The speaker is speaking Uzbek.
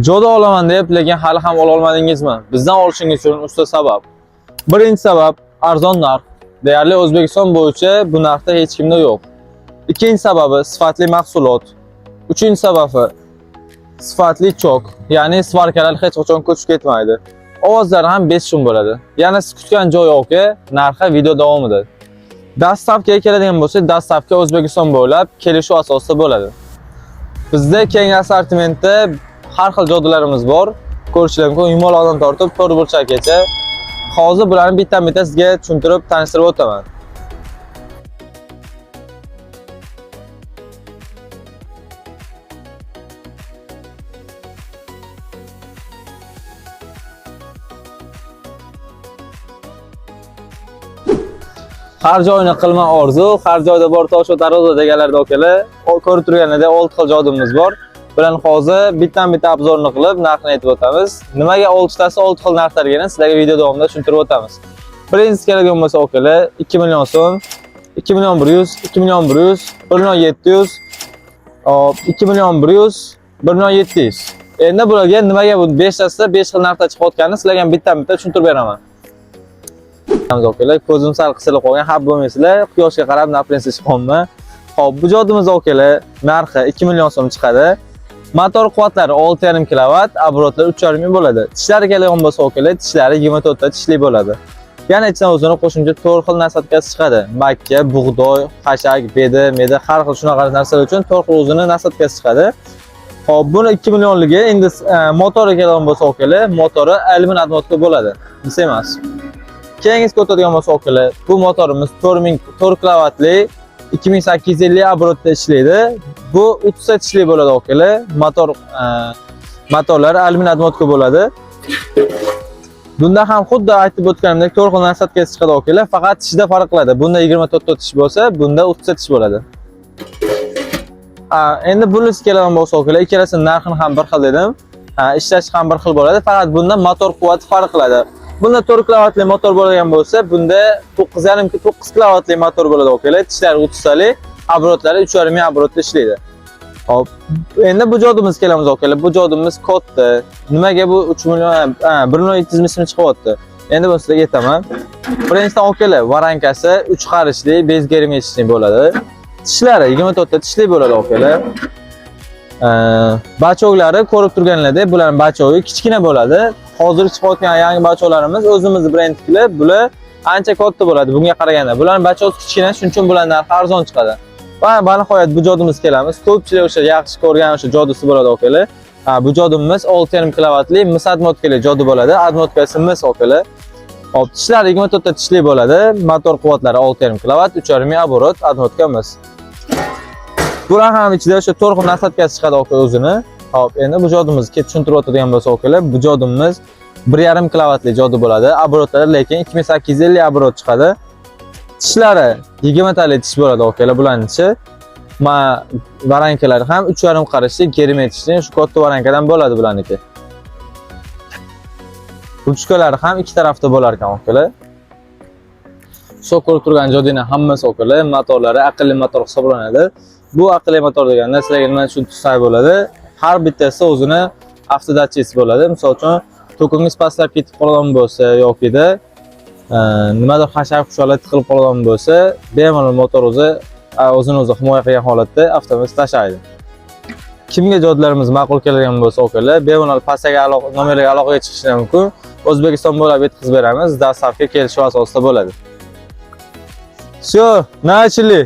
Joda olaman deb, lekin hali ham ola olmadingizmi? Bizdan olishingiz uchun uchta sabab. Birinchi sabab arzon narx. Deyarli O'zbekiston bo'yicha bu narxda hech kimda yo'q. Ikkinchi sababi sifatli mahsulot. Uchinchi sababi sifatli chok, ya'ni svarkalar hech qachon ko'chib ketmaydi. Ovozlari ham 5 shum bo'ladi. Yana siz kutgan joy yo'q, narxi video davomida. Dastavkaga keladigan bo'lsak, dastavka O'zbekiston bo'ylab kelishuv asosida bo'ladi. Bizda keng assortimentda har xil jodularimiz bor. Ko'rishingiz mumkin, yumaloqdan tortib to'rt burchakgacha. Hozir bularni bitta-bitta sizga tushuntirib, tanishtirib o'taman. Har joyni qilma orzu, har joyda bor tosh va tarozi deganlarda akalar, ko'rib turganingizda 6 xil jodimiz bor. Bilan hozir bittan-bitta obzorni qilib, narxini aytib o'tamiz. Nimaga 6 tasi 6 xil narxlarligini sizlarga video davomida tushuntirib o'tamiz. Birinchisi keladigan bo'lsa akalar, 2 million so'm, 2 million 100, 2 million 100, 1 million 700, hop, 2 million 100, 1 million 700. Endi bularga nimaga bu 5 tasida 5 xil narxda chiqayotganini sizlarga ham bitta-bitta tushuntirib beraman. Akalar, ko'zim sal qisilib qolgan, xafa bo'lmaysizlar, quyoshga qarab naprensiz chiqyapman. Xo'p, bu jodimiz akalar, narxi 2 million so'm chiqadi. Motor quvvatlari 6,5 kilovat, obrotlar 3,5 ming bo'ladi. Tishlari keladigan bo'lsa akalar, tishlari 24 ta tishli bo'ladi. Yana ichidan o'zini qo'shimcha 4 xil nasadkasi chiqadi. Makka, bug'doy, xashak, bedi, medi, har xil shunaqa narsalar uchun 4 xil o'zini nasadkasi chiqadi. Xo'p, buni 2 millionligi endi motori keladigan bo'lsa akalar, motori alyumin отводка bo'ladi. Mis emas. Keyingisi o'tadigan bo'lsa akalar, bu motorimiz 4 kilovatli 2850 obrotda ishlaydi. Bu 30 ta tishli bo'ladi akalar. Motorlar alyumin отводка bo'ladi. Bunda ham xuddi aytib o'tganimdek 4 xil nasadkasi chiqadi akalar, faqat tishida farq qiladi. Bunda 24 ta tish bo'lsa, bunda 30 ta tish bo'ladi. Endi bunisi keladigan bo'lsa akalar, ikkalasini narxini ham bir xil dedim. Ishlashi ham bir xil bo'ladi, faqat bunda motor quvvati farq qiladi. Bunda 4 kilovatli motor bo'lgan bo'lsa, bunda 9,5 9 kilovatli motor bo'ladi akalar. Tishlari 30 talik, obrotlari 3,5 ming obrotda ishlaydi. Hop, endi bu jodimiz kelamiz akalar. Bu jodimiz katta. Nimaga bu 3 million, 1 million 700 ming so'm chiqyapti? Endi buni sizlarga aytaman. Birinchidan akalar, varankasi 3 qarishli, bez germetichli bo'ladi. Tishlari 24 ta tishli bo'ladi akalar. Bachoklari ko'rib turganlaridek, bularning bachogi kichkina bo'ladi. Hozir chiqayotgan yangi bachoklarimiz o'zimiz brendnikilar, bular ancha katta bo'ladi bunga qaraganda. Bularning bachogi kichkina, shuning uchun bularning narxi arzon chiqadi. Va nihoyat bu jodimiz kelamiz. Ko'pchilik o'sha yaxshi ko'rgan o'sha jodusi bo'ladi akalar. Bu jodimiz 6,5 kilovatli mis отмоткали jodu bo'ladi. Отмоткasi mis akalar. Hop, tishlari 24 ta tishli bo'ladi. Motor quvvatlari 6,5 kilovat, 3,5 ming oborot, отмотка mis. Bular ham ichida o'sha 4 xil nasadkasi chiqadi aka o'zini. Hop, endi bu jodimizni tushuntirib o'tadigan bo'lsa akalar, bu jodimiz 1,5 kilovatli jodu bo'ladi. Oborotlari lekin 2850 oborot chiqadi. Tishlari 20 talik tish bo'ladi akalar bularning ichi. Ma varankalari ham 3,5 qarishli germetishli shu katta varankadan bo'ladi bularniki. Ruchkalari ham ikki tarafda bo'lar ekan akalar. Shu ko'rib turgan jodini hammasi akalar, motorlari aqlli motor hisoblanadi. Bu aqlli motor deganda sizlarga nima tushuntirsak bo'ladi? Har bittasi o'zini avtodatchisi bo'ladi. Misol uchun, tokingiz pastlab ketib qolgan bo'lsa yokida nimadir hashar husholar tiqilib qolgan bo'lsa, bemalol motor o'zi o'zini o'zi himoya qilgan holatda avtomobil tashlaydi. Kimga jodlarimiz ma'qul kelgan bo'lsa akalar, bemalol pastdagi nomerlarga aloqaga chiqishlari mumkin. O'zbekiston bo'ylab yetkazib beramiz, dastavka kelishuv asosida bo'ladi. Всё, начали.